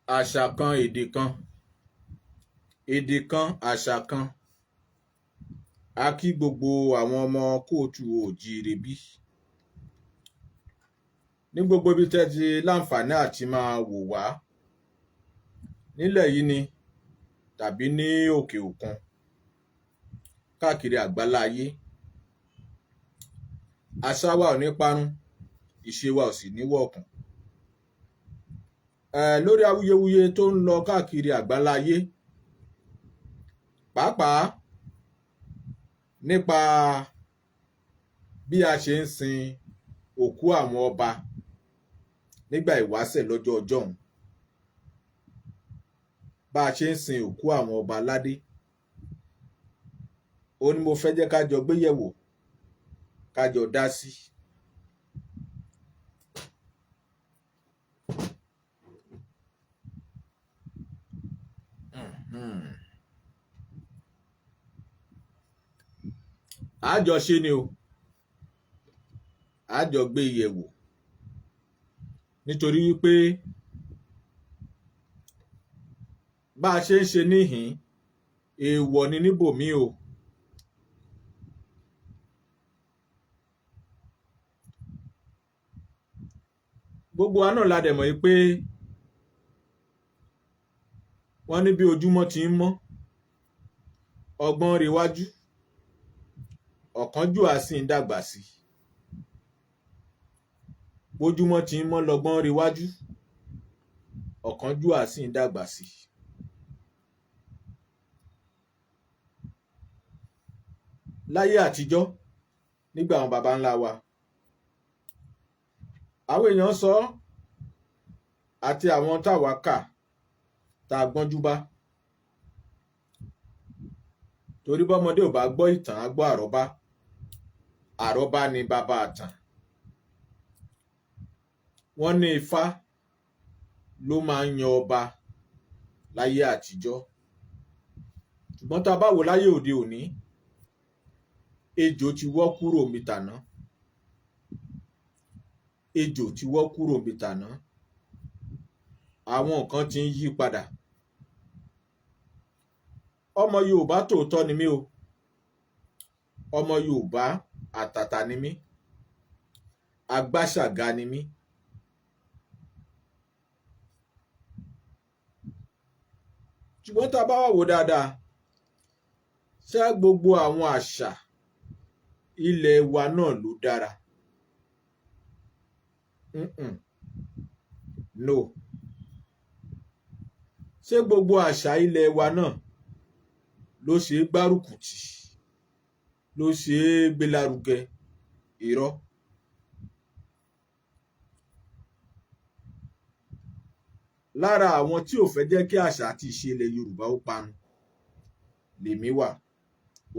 Àṣà kan, èdè kan, èdè kan, àṣà kan. A kí gbogbo àwọn ọmọ kóòtù òjíire bí. Ní gbogbo ibi tẹ́ ti láǹfààní àti máa wò wá nílẹ̀ yìí ni tàbí ní òkè òkun, káàkiri àgbálá ayé. Àṣà wa ò ní parun, ìṣe wa ò sì ní wọ̀kùn. Lórí awuyewuye tó ń lọ káàkiri àgbálá ayé, pàápàá nípa bí a ṣe ń sin òkú àwọn ọba nígbà ìwáṣẹ̀ lọ́jọ́ ọjọ́un. Bá a ṣe ń sin òkú àwọn ọba aládé. Òun ní mo fẹ́ jẹ́ ká jọ gbé yẹ̀wò, ká jọ dá sí. A jọ ṣe ni o. A jọ gbé yẹ̀wò. Nítorí wípé bá a ṣe ń ṣe níhìn, èèwọ̀ ni níbòmíì o. Gbogbo wa náà la dẹ̀ mọ̀ wípé wọ́n ní bí ojúmọ́ ti ń mọ́, ọgbọ́n rewájú, ọ̀kánjúà sì ń dàgbà sí. Bójúmọ́ ti ń mọ́ lọgbọ́n rewájú, ọ̀kánjúà sì ń dàgbà sí. Láyé àtijọ́, nígbà àwọn baba ńlá wa, àwọn èèyàn sọ àti àwọn táwa kà tá a gbọ́njú bá. Torí bọ́mọdé ò bá gbọ́ ìtàn, á gbọ́ àrọ́bá. Àrọ́bá ni baba àtàn. Wọ́n ní Ifá ló máa ń yan ọba láyé àtijọ́. Ṣùgbọ́n tá a bá wò láyé òde òní, ejò ti wọ́ kúrò níbi tàná. Ejò ti wọ́ kúrò níbi tàná. Àwọn nǹkan ti ń yí padà. Ọmọ Yorùbá tòótọ́ ni mí o. Ọmọ Yorùbá àtàtà ni mí. Agbáṣàga ni mí. Ṣùgbọ́n tá a bá wá wò dáadáa, ṣé gbogbo àwọn àṣà ilẹ̀ wa náà ló dára? Mm-mm. No. Ṣé gbogbo àṣà ilẹ̀ wa náà ló ṣe é gbárùkù tì, ló ṣe é gbé lárugẹ? Irọ́. Lára àwọn tí ò fẹ́ jẹ́ kí àṣà àti ìṣe ilẹ̀ Yorùbá ó parun lèmi wà,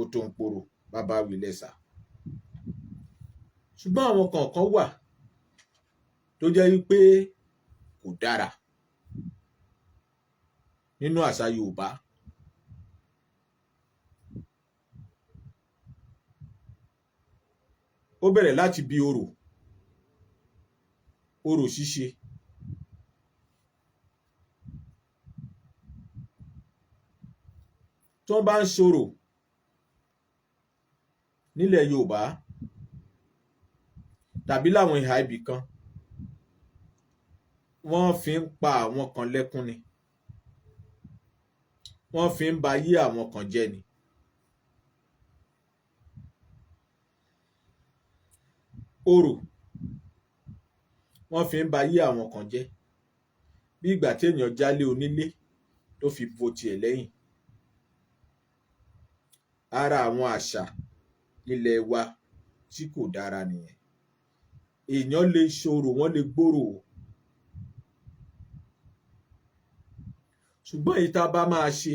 Òtòǹpòrò bàbá Wìlẹ̀sà. Ṣùgbọ́n àwọn kọ̀ọ̀kan wà tó jẹ́ wípé kò dára nínú àṣà Yorùbá. Ó bẹ̀rẹ̀ láti bí orò, orò ṣíṣe. Tí wọ́n bá ń ṣorò nílẹ̀ Yorùbá tàbí láwọn ìhà ibì kan, wọ́n fi ń pa àwọn kan lẹ́kún ni. Wọ́n fi ń ba ayé àwọn kan jẹ́ ni. Orò, wọ́n fi ń ba ayé àwọn kan jẹ́. Bí ìgbà tí èèyàn jálé onílé tó fi bo tiẹ̀ lẹ́yìn. Ara àwọn àṣà ilẹ̀ wa tí kò dára nìyẹn. Èèyàn lè ṣorò, wọ́n lè gbórò o. Ṣùgbọ́n èyí tá a bá máa ṣe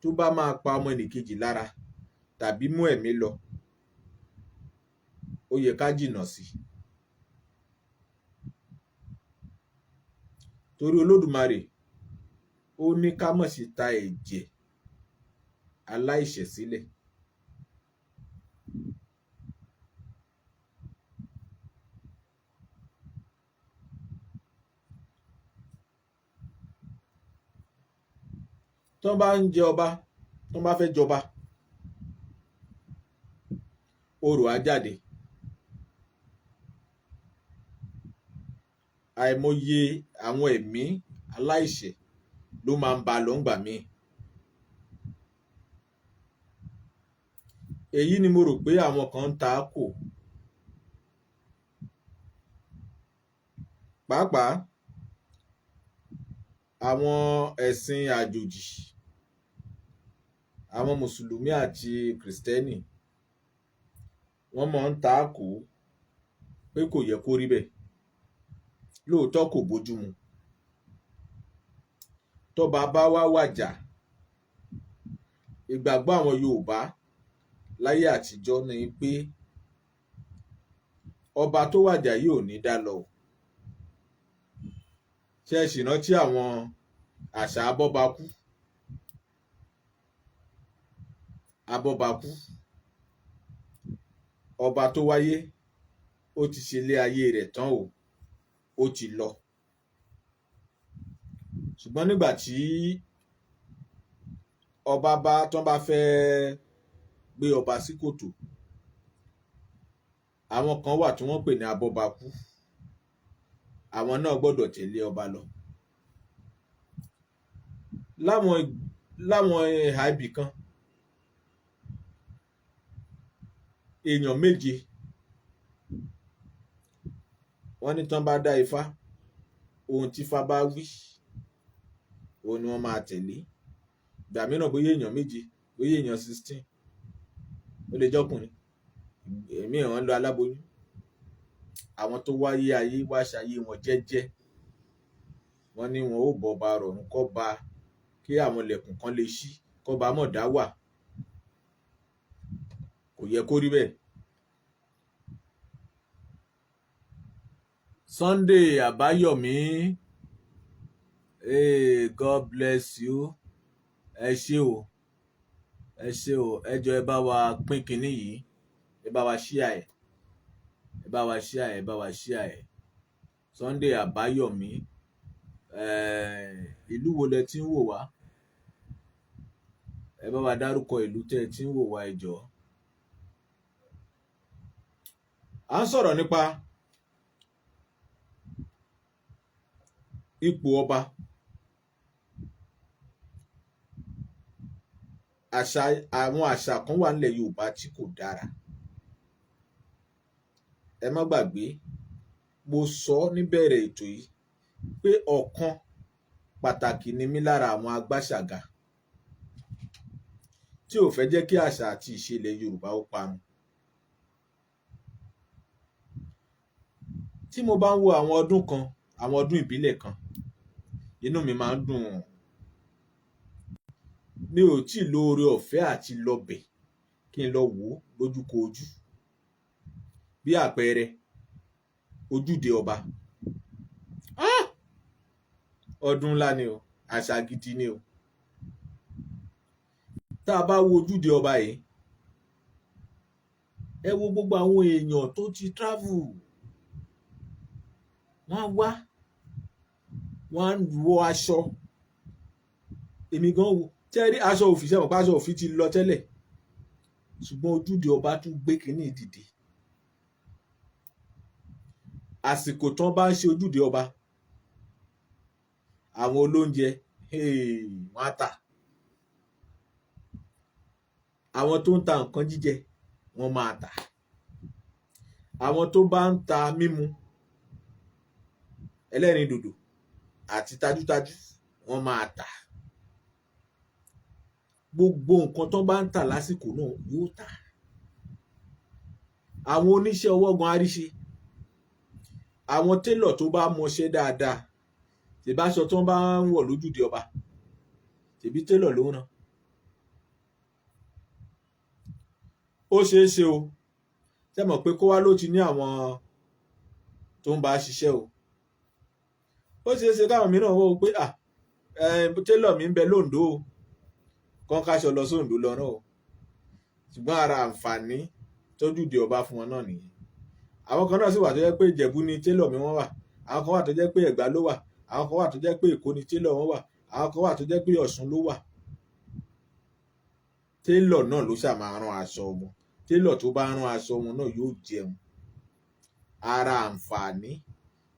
tó bá máa pa ọmọ ẹnìkejì lára tàbí mú ẹ̀mí lọ, ó yẹ ká jìnnà sí. Torí Olódùmarè ó ní ká má ṣe ta ẹ̀jẹ̀ aláìṣẹ̀ sílẹ̀. Tó bá ń jẹ ọba, tó bá fẹ́ jọba, orò á jáde. Àìmọye àwọn ẹ̀mí aláìṣẹ̀ ló máa ń ba lọ ńgbà míì. Èyí ni mo rò pé àwọn kan ń ta kò. Pàápàá àwọn ẹ̀sìn àjòjì, àwọn Mùsùlùmí àti Kìrìsìtẹ́nì, wọ́n máa ń ta kò pé kò yẹ kó rí bẹ́ẹ̀. Lóòótọ́ kò bójú mu. Tọ́ba bá wá wàjà, ìgbàgbọ́ àwọn Yorùbá láyé àtijọ́ ni pé ọba tó wàjà yìí ò ní dá lọ. Ṣé ẹ sì rántí àwọn àṣà abọ́bakú? Abọ́bakú, ọba tó wáyé, ó ti ṣe ilé ayé rẹ̀ tán o, ó ti lọ. Ṣùgbọ́n nígbà tí ọba bá tán bá fẹ́ gbé ọba sí kòtò, àwọn kan wà tí wọ́n pè ní abọ́bakú. Àwọn náà gbọ́dọ̀ tẹ̀lé ọba lọ. Láwọn ìhà ibì kan, èèyàn méje, wọ́n ní tán bá dá ifá, ohun tí ifá bá wí, òun ni wọ́n máa tẹ̀lé. Ìgbà mìíràn bóyá èèyàn méje, bóyá èèyàn 16, ó lè jọ́kùnrin, èmi wọ́n ń lo aláboyún. Àwọn tó wáyé ayé wá ṣayé wọn jẹ́jẹ́. Wọ́n ní wọn ó bọba rọ̀run kọ́ba, kí àwọn ilẹ̀kùn kan lè ṣí, kọ́ba mọ̀ dá wà. Kò yẹ kó rí bẹ́ẹ̀. Sunday Àbáyọ̀mí, hey, God bless you. Ẹ ṣé o, ẹ ṣé o. Ẹ jọ̀ọ́ ẹ bá wa pín kinní yìí, ẹ bá wa share ẹ̀, ẹ bá wa share ẹ̀, ẹ bá wa share ẹ̀. Sunday Àbáyọ̀mí, ìlú wo lẹ ti ń wò wá? Ẹ bá wa dárúkọ ìlú tẹ́ ẹ ti ń wò wá, ẹ jọ̀ọ́. À ń sọ̀rọ̀ nípa ipò ọba. Àṣà, àwọn àṣà kan wà nílẹ̀ Yorùbá tí kò dára. Ẹ má gbàgbé, mo sọ níbẹ̀rẹ̀ ètò yìí pé ọ̀kan pàtàkì ni mí lára àwọn agbáṣàga tí ò fẹ́ jẹ́ kí àṣà àti ìṣe ilẹ̀ Yorùbá ó parun. Tí mo bá ń wo àwọn ọdún kan, àwọn ọdún ìbílẹ̀ kan, inú mi máa ń dùn. Mi ò tíì lo oore ọ̀fẹ́ àti lọ bẹ̀ kí n lọ wò ó lójúkojú. Bí àpẹẹrẹ, ojúde ọba. Ah! Ọdún ńlá ni o, àṣà gidi ni o. Tá a bá wo ojúde ọba yìí, ẹ wo gbogbo àwọn èèyàn tó ti travel. Wọ́n á wá, wọ́n á wọ aṣọ. Èmi gan wo, ṣé ẹ rí aṣọ òfì, ṣé ẹ mọ̀ pé aṣọ òfì ti lọ tẹ́lẹ̀? Ṣùgbọ́n ojúde ọba tún gbé kínní dìde. Àsìkò tán bá ń ṣe ojúde ọba, àwọn olóúnjẹ, hey, wọ́n á tà. Àwọn tó ń ta nǹkan jíjẹ, wọ́n máa tà. Àwọn tó bá ń ta mímu, ẹlẹ́rìndòdò àti tajútajú, wọ́n máa tà. Gbogbo nǹkan tó bá ń tà lásìkò náà yóò tà. Àwọn oníṣẹ́ ọwọ́ gan aríṣe. Àwọn télọ̀ tó bá mọṣẹ́ dáadáa, ṣèbí aṣọ tó bá ń wọ̀ lójúde ọba, ṣèbí télọ̀ ló ń rán. Ó ṣeé ṣe o. Ṣé ẹ mọ̀ pé kó wá ló ti ní àwọn tó ń bá a ṣiṣẹ́ o. Ó ṣeé ṣe káwọn mìíràn wò ó pé, à, télọ̀ mi ń bẹ lóńdó o, kán káṣọ lọ sóńdó lọ rán o. Ṣùgbọ́n ara àǹfààní tójúde ọba fún wọn náà nìyẹn. Àwọn kan náà sì wà tó jẹ́ pé Ìjẹ̀bú ni télọ̀ mi wọ́n wà. Àwọn kan wà tó jẹ́ pé Ẹ̀gbá ló wà. Àwọn kan wà tó jẹ́ pé Èkó ni télọ̀ wọn wà. Àwọn kan wà tó jẹ́ pé Ọ̀ṣun ló wà. Télọ̀ náà ló ṣáà máa rán aṣọ wọn. Télọ̀ tó bá rán aṣọ wọn náà yóò jẹun. Ara àǹfààní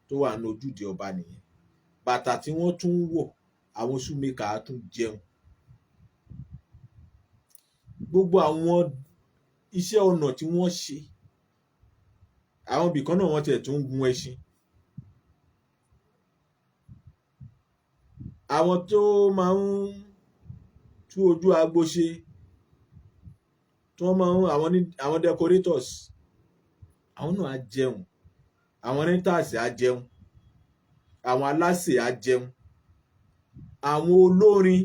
tó wà ní ojúde ọba nìyẹn. Bàtà tí wọ́n tún ń wọ̀, àwọn shoemaker á tún jẹun. Gbogbo àwọn iṣẹ́ ọnà tí wọ́n ṣe, àwọn ibìkan náà wọ́n tiẹ̀ tún ń gun ẹṣin. Àwọn tó máa ń tú ojú agbo ṣe, tí wọ́n máa ń àwọn ní àwọn decorators, àwọn náà á jẹun. Àwọn renters á jẹun. Àwọn alásè á jẹun. Àwọn olórin,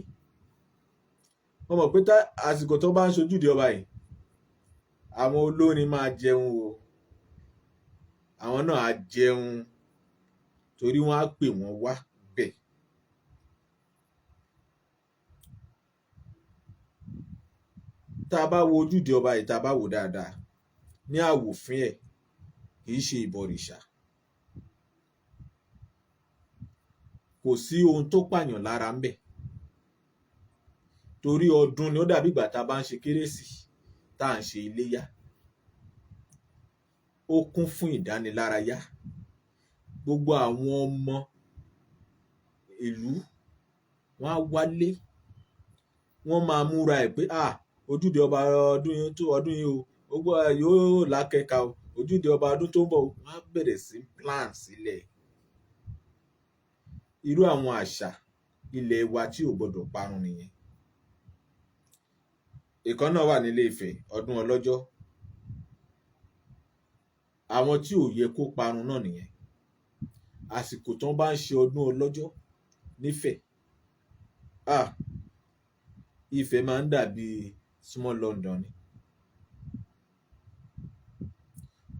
wọ́n mọ̀ pé àsìkò tó bá ń ṣojúde ọba yìí, àwọn olórin máa jẹun o. Àwọn náà á jẹun torí wọ́n á pè wọ́n wá bẹ̀. Tá a bá wo ojúde ọba yìí, tá a bá wò dáadáa ní àwòfín ẹ̀, kì í ṣe ìbọ̀rìṣà. Kò sí ohun tó pààyàn lára ń bẹ̀. Torí ọdún ni ó dàbí ìgbà tá a bá ń ṣe kérésì, tá à ń ṣe iléyá. Ó kún fún ìdánilárayá. Gbogbo àwọn ọmọ ìlú wọ́n á wálé, wọ́n máa múra ẹ̀ pé à, ojúde ọba ọdún yìí tó ọdún yìí o, gbogbo ẹ yóò lákẹ́ka o, ojúde ọba ọdún tó ń bọ̀ o, wọ́n á bẹ̀rẹ̀ sí plan sílẹ̀. Irú àwọn àṣà ilẹ̀ wa tí ò gbọdọ̀ parun nìyẹn. Ìkan náà wà nílé Ifẹ̀, ọdún ọlọ́jọ́. Àwọn tí ò yẹ kó parun náà nìyẹn. Àsìkò tán bá ń ṣe ọdún ọlọ́jọ́ nífẹ̀, ah, Ifẹ̀ máa ń dàbí small London ni.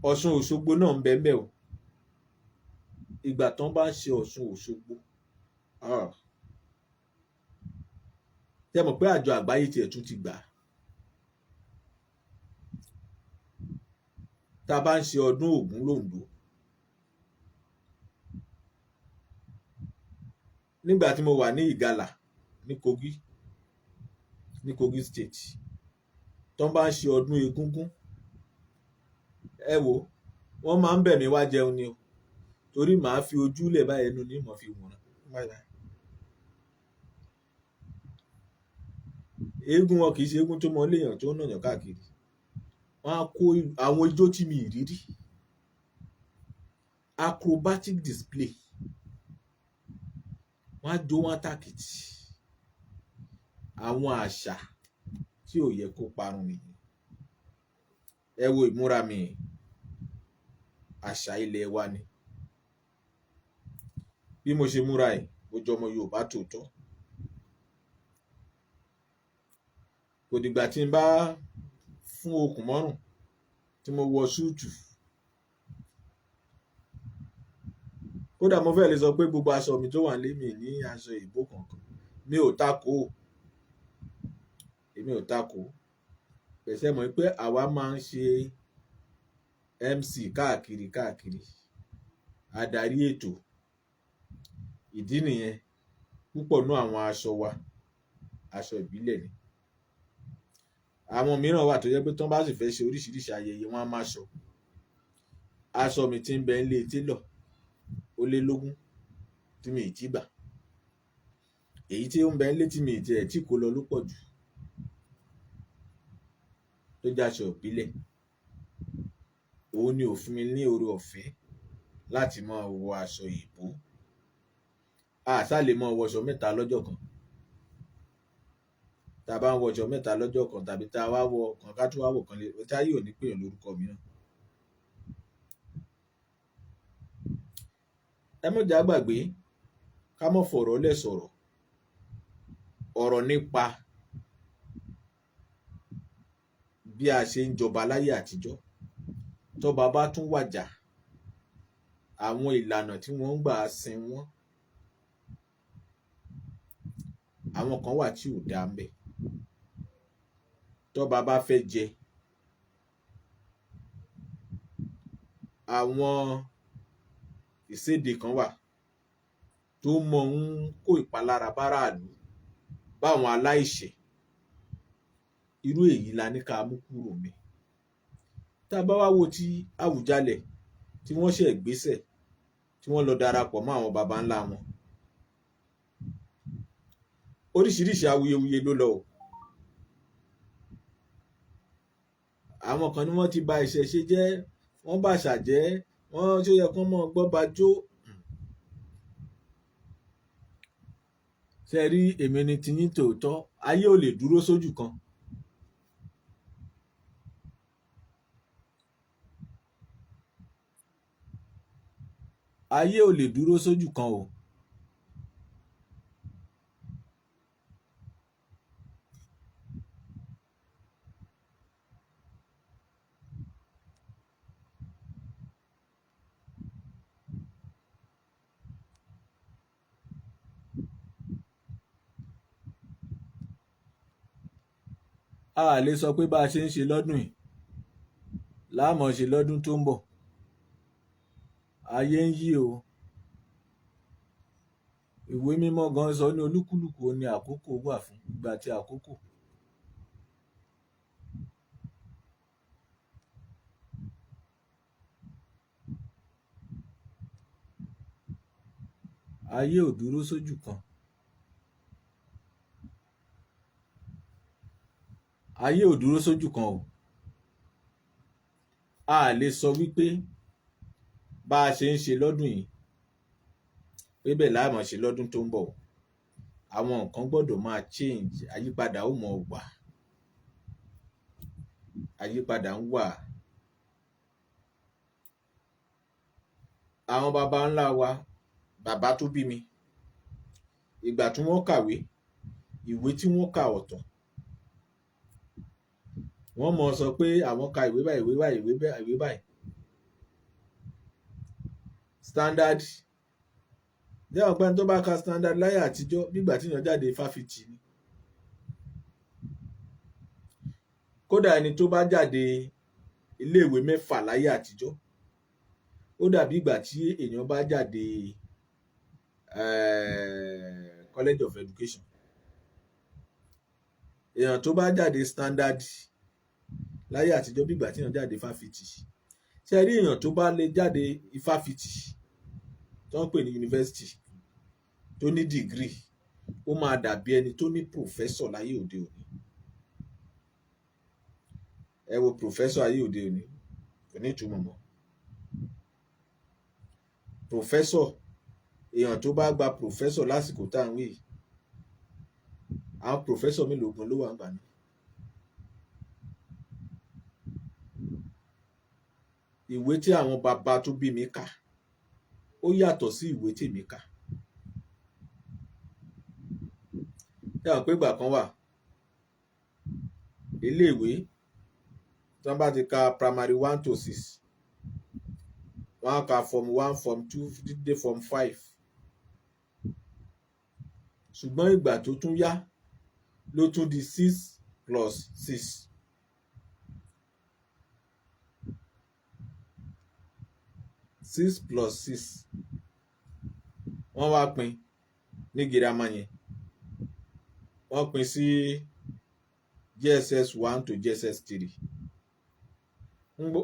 Ọ̀ṣun Òṣogbo náà ń bẹ ńbẹ̀ o. Ìgbà tán bá ń ṣe Ọ̀ṣun Òṣogbo, ah, ṣé ẹ mọ̀ pé àjọ àgbáyé tiẹ̀ tún ti gbà? Tá a bá ń ṣe ọdún Ògún l'Oǹdó, nígbà tí mo wà ní Ìgalà ní Kogi, ní Kogi State, tán bá ń ṣe ọdún Egúngún, ẹ wò, wọ́n máa ń bẹ̀ mí wá jẹun ni o. Torí màá fi ojú lẹ̀ báyìí, ẹnu ni mò fi wòran. Eégún wọn kì í ṣe eégún tó mọ léèyàn tó ń nàyàn káàkiri. Wọ́n á kó àwọn ijó tí mi ì rí rí. Acrobatic display. Wọ́n á jó, wọ́n á tàkìtì. Àwọn àṣà tí ò yẹ kó parun nìyẹn. Ẹ wo ìmúra mi, àṣà ilẹ̀ wa ni. Bí mo ṣe múra yìí, mo jọ ọmọ Yorùbá tòótọ́. Kò dìgbà tí n bá fún okùn mọ́rùn tí mo wọ súùtù. Kódà mo fẹ́ lè sọ pé gbogbo aṣọ mi tó wà nílé mi ní aṣọ ìbò kankan. Mi ò takò ó. Èmi ò takò ó. Pẹ̀sẹ̀ mọ̀ pé àwa máa ń ṣe MC káàkiri káàkiri. Adarí ètò. Ìdí nìyẹn. Púpọ̀ nínú àwọn aṣọ wa, aṣọ ìbílẹ̀ ni. Àwọn mìíràn wà tó jẹ́ pé tí wọ́n bá sì fẹ́ ṣe oríṣiríṣi ayẹyẹ, wọ́n á máa ṣọ. Aṣọ mi tí ń bẹ nílé télọ̀ ó lé lógún tí mi ì tí gbà. Èyí tí ó ń bẹ nílé tí mi ì tí ẹ̀ tí kó lọ ló pọ̀ jù. Tó jẹ́ aṣọ ìbílẹ̀. Òun ni ò fún mi ní oore ọ̀fẹ́ láti máa wọ aṣọ ìbò. A sá lè máa wọ aṣọ mẹ́ta lọ́jọ́ kan. Tá a bá ń wọ aṣọ mẹ́ta lọ́jọ́ kan tàbí tá a wá wọ kan ká tó wá wọ̀ kan lé, táyé ò ní pè é lórúkọ mìíràn. Ẹ má jẹ́ á gbàgbé ká má fọ̀rọ̀ lẹ̀ sọ̀rọ̀. Ọ̀rọ̀ nípa bí a ṣe ń jọba láyé àtijọ́. Tọ́ba bá tún wàjà, àwọn ìlànà tí wọ́n ń gbà sin wọ́n, àwọn kan wà tí ò dáa ńbẹ̀. Tọ́ba bá fẹ́ jẹ, àwọn ìséde kan wà tó mọ̀ ń kó ìpalára báráàlú, báwọn aláìṣẹ̀. Irú èyí la ní ká mú kúrò mi. Tá a bá wá wo ti Àwùjalẹ̀ tí wọ́n ṣe gbéṣẹ̀ tí wọ́n lọ darapọ̀ mọ́ àwọn baba ńlá wọn, oríṣiríṣi awuyewuye ló lọ o. Àwọn kan ní wọ́n ti ba ìṣẹ̀ṣe jẹ́, wọ́n bàṣà jẹ́, wọ́n ṣó yẹ kán mọ́ gbọ́ bá jó. Ṣe rí, èmi ni tiyín tòótọ́, ayé ò lè dúró sójú kan. Ayé ò lè dúró sójú kan o. A lè sọ pé bá a ṣe ń ṣe lọ́dún yìí la máa ṣe lọ́dún tó ń bọ̀. Ayé ń yí o. Ìwé mímọ́ gan sọ ní olúkúlùkù ó ní àkókò wà fún ìgbà tí àkókò. Ayé ò dúró sójú kan. Ayé ò dúró sójú kan o. A lè sọ wípé bá a ṣe ń ṣe lọ́dún yìí pé bẹ́ẹ̀ la máa ṣe lọ́dún tó ń bọ̀. Àwọn nǹkan gbọ́dọ̀ máa change, àyípadà ó mọ̀ wà. Àyípadà ń wà. Àwọn baba ńlá wa, bàbá tó bí mi, ìgbà tí wọ́n kàwé, ìwé tí wọ́n kà ọ̀tọ̀. Wọ́n mọ̀ sọ pé àwọn ka ìwé báyìí, ìwé báyìí, ìwé báyìí, ìwé báyìí. Standard. Jẹ́ ọ̀pẹ tó bá ka standard láyé àtijọ́, nígbà tí èèyàn jáde fáfitì ni. Kódà ẹni tó bá jáde iléèwé mẹ́fà láyé àtijọ́, ó dàbí ìgbà tí èèyàn bá jáde College of Education. Èèyàn tó bá jáde standard láyé àtijọ́ bí ìgbà tí èèyàn jáde fáfitì. Ṣé ẹ rí èèyàn tó bá lè jáde ifáfitì tó ń pè ní yunifásítì tó ní degree, ó máa dàbí ẹni tó ní professor láyé òde òní. Ẹ wo professor ayé òde òní, kò ní ìtumọ̀ mọ́. Professor, èèyàn tó bá gba professor lásìkò tá à ń wí yìí, àwọn professor mélòó gan ló wà nígbà náà? Ìwé tí àwọn bàbá tó bí mi kà ó yàtọ̀ sí ìwé tèmi kà. Ṣé àwọn pé ìgbà kan wà, iléèwé tí wọ́n bá ti ka primary 1 to 6, wọ́n á ka form 1, form 2 títí dé form 5. Ṣùgbọ́n ìgbà tó tún yá ló tún di 6 + 6. 6 + 6. Wọ́n wá pín ní girama yẹn. Wọ́n pín sí JSS 1 to JSS 3.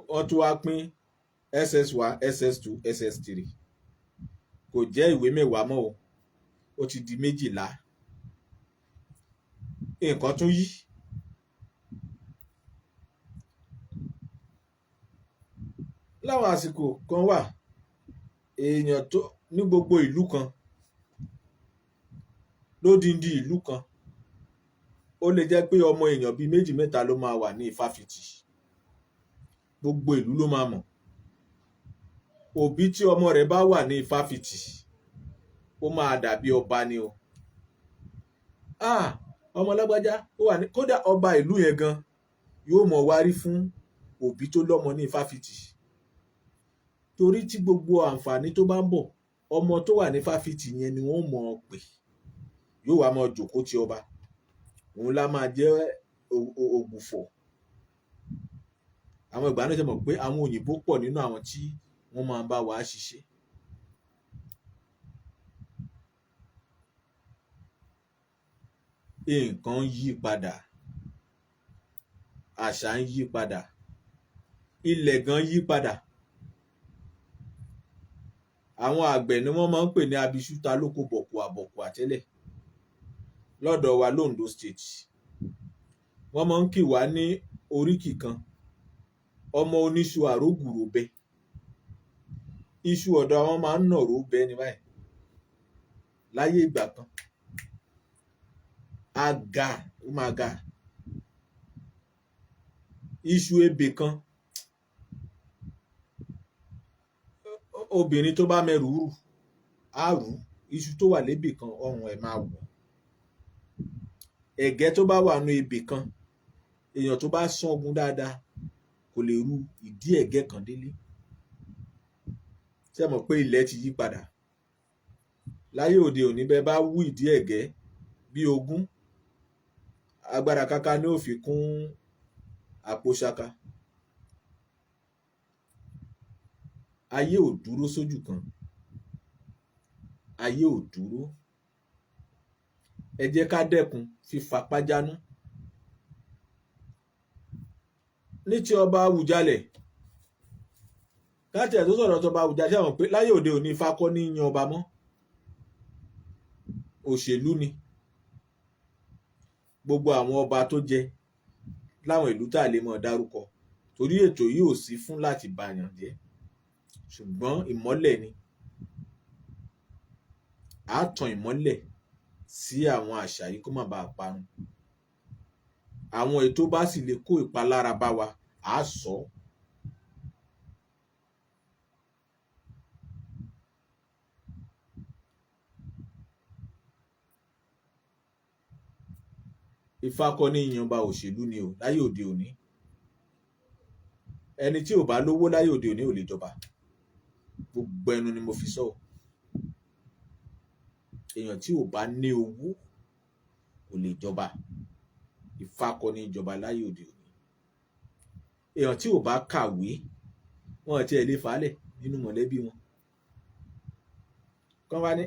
Wọ́n tún wá pín SS 1, SS 2, SS 3. Kò jẹ́ ìwé mẹ́wàá mọ́ o. Ó ti di 12. Nǹkan tún yí. Láwọn àsìkò kan wà, èèyàn tó ní gbogbo ìlú kan, lódindi ìlú kan, ó lè jẹ́ pé ọmọ èèyàn bíi méjì mẹ́ta ló máa wà ní ifáfitì. Gbogbo ìlú ló máa mọ̀. Òbí tí ọmọ rẹ̀ bá wà ní ifáfitì, ó máa dàbí ọba ni o. Ah, ọmọ lágbájá ó wà ní, kódà ọba ìlú yẹn gan yóò mọ̀ wárí fún òbí tó lọ́mọ ní ifáfitì. Torí tí gbogbo àǹfààní tó bá ń bọ̀, ọmọ tó wà ní fáfitì yẹn ni wọ́n mọ̀ ọ́ pè. Yóò wá máa jókòó ti ọba. Òun lá máa jẹ́ ògbufọ̀. Àwọn ìgbà náà ṣe mọ̀ pé àwọn òyìnbó pọ̀ nínú àwọn tí wọ́n máa ń bá wa ṣiṣẹ́. Nǹkan yí padà. Àṣà ń yí padà, ilẹ̀ gan yí padà. Àwọn àgbẹ̀ ni wọ́n máa ń pè ní abiṣúta lóko bọ̀kùà bọ̀kùà tẹ́lẹ̀ lọ́dọ̀ wa l'Ondo State. Wọ́n máa ń kì wá ní oríkì kan, ọmọ oníṣu àrógùròbẹ. Iṣu ọ̀dọ̀ àwọn máa ń nàró bẹ ní báyìí láyé ìgbà kan. Á ga, ó máa ga. Iṣu ebè kan, obìnrin tó bá mẹrù rù á rù. Iṣu tó wà lébè kan, ọrùn ẹ̀ máa wọ̀. Ẹ̀gẹ́ tó bá wà nú ebè kan, èèyàn tó bá sángun dáadáa kò lè ru ìdí ẹ̀gẹ́ kan délé. Ṣé ẹ mọ̀ pé ilẹ̀ ti yí padà? Láyé òde òní, bẹ́ẹ̀ bá wú ìdí ẹ̀gẹ́ bí 20, agbára káká ni ó fi kún àpò ṣaka. Ayé ò dúró sójú kan. Ayé ò dúró. Ẹ jẹ́ ká dẹ́kun fífapá jánú. Ní ti ọba Awùjalẹ̀, káàtì ẹ̀ tó sọ̀rọ̀ tọba Awùjalẹ̀, ṣé àwọn pé láyé òde òní Ifá kọ́ ní yan ọba mọ́? Òṣèlú ni. Gbogbo àwọn ọba tó jẹ láwọn ìlú tá a lè mọ̀ dárúkọ, torí ètò yìí ò sí fún láti bàyàn jẹ́, ṣùgbọ́n ìmọ́lẹ̀ ni. A tan ìmọ́lẹ̀ sí àwọn àṣà yìí kó má baà parun. Àwọn èyí tó bá sì lè kó ìpalára bá wa, á sọ ọ́. Ifá kọ́ ní yanba, òṣèlú ni o láyé òde òní. Ẹni tí ò bá lówó láyé òde òní ò lè jọba. Gbogbo ẹnu ni mo fi sọ o. Èèyàn tí ò bá ní owó kò lè jọba. Ifá kọ́ ní jọba láyé òde òní. Èèyàn tí ò bá kàwé, wọn ò tiẹ̀ lè fàálẹ̀ nínú mọ̀lẹ́bí wọn. Kán wá ní,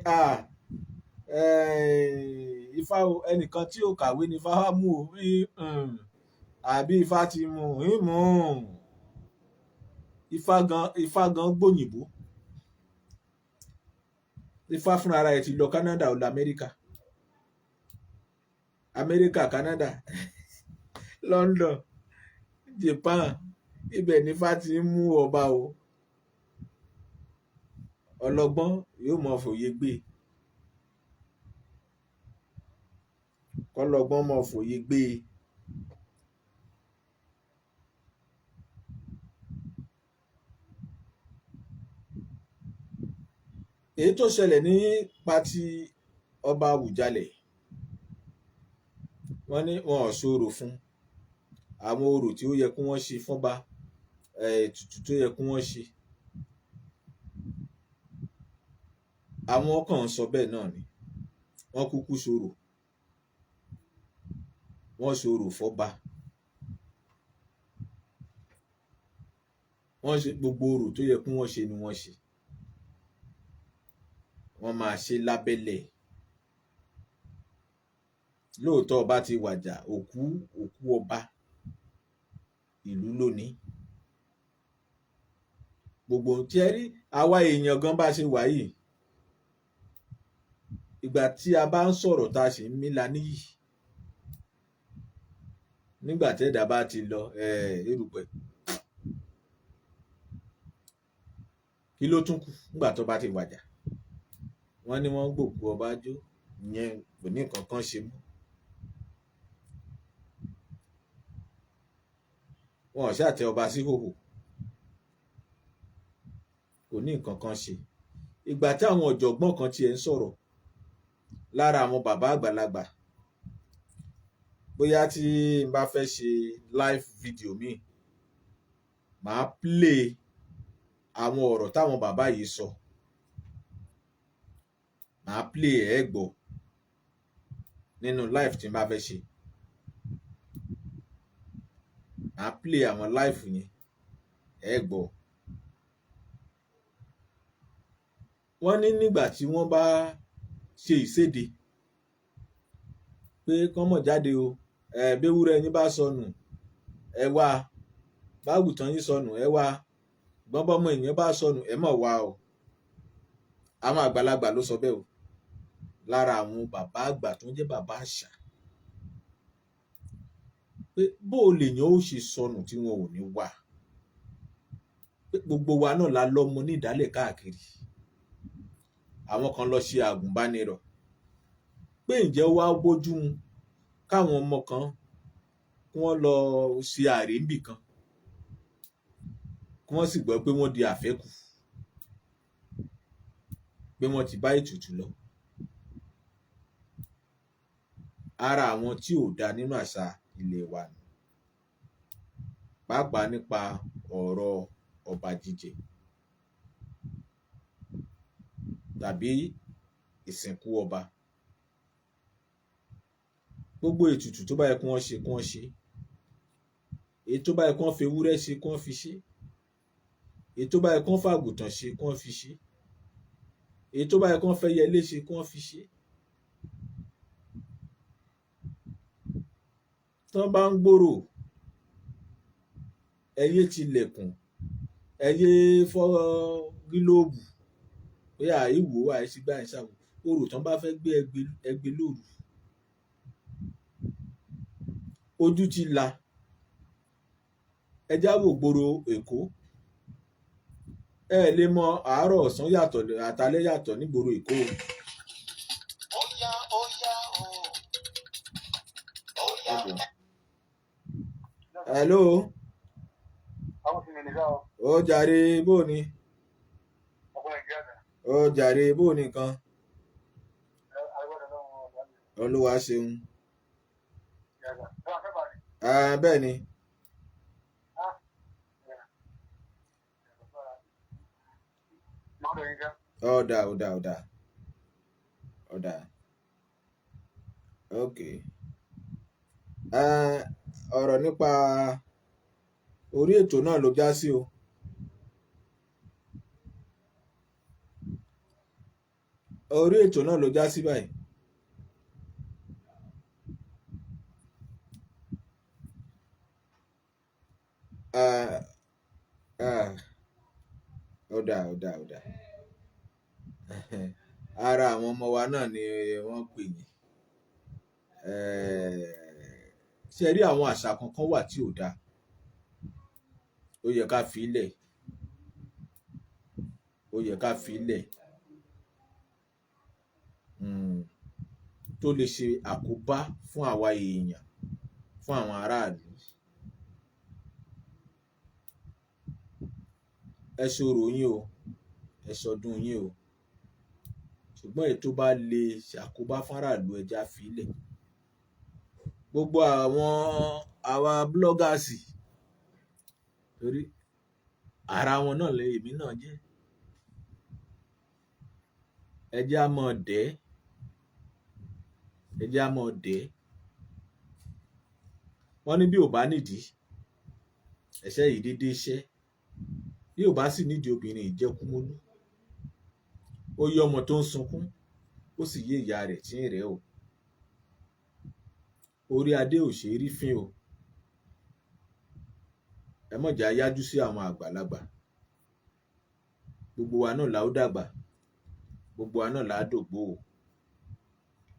Ifá o, ẹnìkan tí ò kàwé ni Ifá wá mú o, àbí Ifá ti mú, ń mú. Ifá gan gbòyìnbó. Ifá fúnra ara ẹ̀ ti lọ Canada, ó lọ Amẹ́ríkà. Amẹ́ríkà, Canada, London, Japan, ibẹ̀ ni Ifá ti ń mú ọba o. Ọlọ́gbọ́n yóò mọ fòye gbé. Kọ́lọ́gbọ́n mọ fòye gbé. Èyí tó ṣẹlẹ̀ nípa ti ọba Awùjalẹ̀, wọ́n ní wọn ò ṣorò fún. Àwọn orò tí ó yẹ kí wọ́n ṣe fọ́ba, ètùtù tó yẹ kí wọ́n ṣe. Àwọn kan ń sọ bẹ́ẹ̀ náà ni. Wọ́n kúkú ṣorò. Wọ́n ṣorò fọ́ba. Wọ́n ṣe gbogbo orò tó yẹ kí wọ́n ṣe ni wọ́n ṣe. Wọ́n máa ṣe lábẹ́lẹ̀. Lóòótọ́ ọba ti wàjà, òkú ọba ìlú lónìí. Gbogbo ohun tí ẹ rí, àwa èèyàn gan bá ṣe wà yìí. Ìgbà tí a bá ń sọ̀rọ̀ tá a sì ń mí la níyì. Nígbà tí ẹ̀dá bá ti lọ, erùpẹ̀. Kí ló tún kù nígbà tó bá ti wàjà? Wọ́n ní wọ́n ń gbòkú ọba jó, ìyẹn kò ní nǹkan kan ṣe mọ́. Wọn ò ṣáà tẹ ọba sí hòhò. Kò ní nǹkan kan ṣe. Ìgbà tí àwọn ọ̀jọ̀gbọ́n kan tiẹ̀ ń sọ̀rọ̀ lára àwọn bàbá àgbàlagbà, bóyá tí n bá fẹ́ ṣe live video mi, màá play àwọn ọ̀rọ̀ táwọn bàbá yìí sọ. Màá play ẹ̀ gbọ́ nínú live tí n bá fẹ́ ṣe. Màá play àwọn live yẹn, ẹ gbọ́. Wọ́n ní nígbà tí wọ́n bá ṣe ìséde pé kán mọ̀ jáde o, béwúrẹ́ yín bá sọnù, Ẹ wá bágùtàn yín sọnù, ẹ wá gbọ́n, bọ́mọ èèyàn bá sọnù, ẹ mọ̀ wá o. Àwọn àgbàlagbà ló sọ bẹ́ẹ̀ o, lára àwọn bàbá àgbà tó ń jẹ́ bàbá àṣà, pé bó o lèèyàn ó ṣe sọnù tí wọn ò ní wà, pé gbogbo wa náà la lọ́mọ ní ìdálẹ̀ káàkiri. Àwọn kan lọ ṣe àgùnbánirọ̀, pé ǹjẹ́ ó wá bójú mu káwọn ọmọ kan kí wọ́n lọ ṣe àrè níbì kan, kí wọ́n sì gbọ́ pé wọ́n di àfẹ́kù, pé wọ́n ti bá ètùtù lọ? Ara àwọn tí ò dáa nínú àṣà ilé wa ni, pàápàá nípa ọ̀rọ̀ ọba jíjẹ tàbí ìsìnkú ọba. Gbogbo ètùtù tó bá yẹ kí wọ́n ṣe, kí wọ́n ṣe. Èyí tó bá yẹ kí wọ́n fi ewúrẹ́ ṣe, kí wọ́n fi ṣe. Èyí tó bá yẹ kí wọ́n fàgùtàn ṣe, kí wọ́n fi ṣe. Èyí tó bá yẹ kí wọ́n fẹyẹlé ṣe, kí wọ́n fi ṣe. Tán bá ń gbòòrò, ẹ yé tilẹ̀kùn, ẹ yé fọ́ gílóòbù pé àìwò àìsígbà àìsàwò. Orò tán bá fẹ́ gbé, ẹgbẹ́ lóru. Ojú ti là. Ẹ já wò gbòòrò Èkó. Ẹ lè mọ àárọ̀ ọ̀sán yàtọ̀ àtàlẹ́ yàtọ̀ nígboro Èkó o. Óyá, óyá o. Óyá. Okay. Hello. Àwọn sì ní nìkan o. Ó jàre, bó ni? Ọkọ Nàìjíríà dà. Ó jàre, bó ni nǹkan? Àgbọ̀dọ̀ lọ́wọ́ ọ̀gá mi. Olúwa ṣeun. Yàgà. Ẹ wà fẹ́ bàrí. Ah, bẹ́ẹ̀ ni. Ah. Máa dọ̀ yín ká. Ọ̀dà ọ̀dà ọ̀dà ọ̀dà. Ok. Ah, ọ̀rọ̀ nípa orí ètò náà ló já sí o. Orí ètò náà ló já sí báyìí. Ah, ah, ọ̀dà ọ̀dà ọ̀dà. Ara àwọn ọmọ wa náà ni wọ́n pè yín. Ṣé ẹ rí, àwọn àṣà kankan wà tí ò dáa, ó yẹ ká fi í lẹ̀, ó yẹ ká fi í lẹ̀, tó lè ṣe àkóbá fún àwa èèyàn, fún àwọn aráàlú. Ẹ ṣorò yín o, ẹ ṣọdún yín o, ṣùgbọ́n èyí tó bá lè ṣàkóbá fún aráàlú, ẹ já fi í lẹ̀. Gbogbo àwọn àwa bloggers, torí ara wọn náà lè èmi náà jẹ́, ẹ jẹ́ á mọ̀ dẹ́, ẹ jẹ́ á mọ̀ dẹ́. Wọ́n ní bí ò bá nídìí, ẹ̀ṣẹ́ yìí dédé iṣẹ́. Bí ò bá sì nídìí obìnrin, ìjẹkúmólú. Ó yé ọmọ tó ń sunkún, ó sì yé ìyá rẹ̀ tí ń rẹ̀ o. Orí adé ò ṣe é rí fín o. Ẹ má jẹ́ á yájú sí àwọn àgbàlagbà. Gbogbo wa náà la ó dàgbà, gbogbo wa náà la á dògbó o,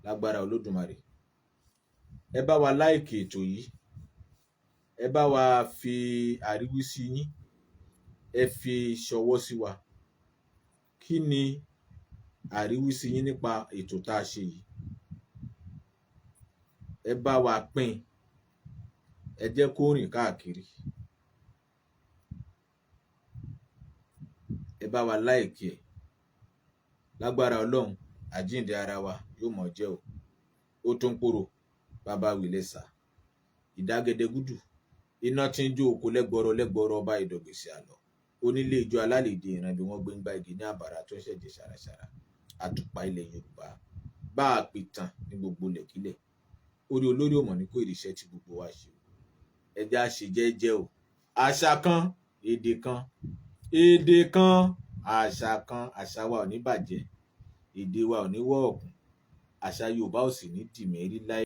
lágbára Olódùmarè. Ẹ bá wa like ètò yìí, ẹ bá wa fi àríwísí yín, ẹ fi ṣọwọ́ sí wa. Kí ni àríwísí yín nípa ètò tá a ṣe yìí? Ẹ bá wa pín, ẹ jẹ́ kó rìn káàkiri. Ẹ bá wa like ẹ̀. Lágbára Ọlọ́run, àjíǹde ara wa yóò mọ̀ jẹ́ o. Ó tó ń pòrò bàbá wìlẹ̀sà ìdágẹdẹgúdù, iná tí ń jó oko lẹ́gbọrọ lẹ́gbọrọ, ọba ìdọ̀gbèsè àlọ́, onílé ijó alálèdè ìran bí wọ́n gbé ń gbá igi ní àbàrà tó ń ṣẹ̀jẹ̀ ṣàràṣàrà, àtùpà ilẹ̀ Yorùbá, bá a pè tán ní gbogbo lẹ̀kílẹ̀. Orí olórí ò mọ̀ ní kó ìrìṣẹ́ tí gbogbo wa ṣe o. Ẹ jẹ́ á ṣe jẹ́jẹ́ o. Àṣà kan, èdè kan, èdè kan, àṣà kan. Àṣà wa ò ní bàjẹ́, èdè wa ò ní wọ́ ọ̀kùn, àṣà Yorùbá ò sì ní dìmẹ́rí láé.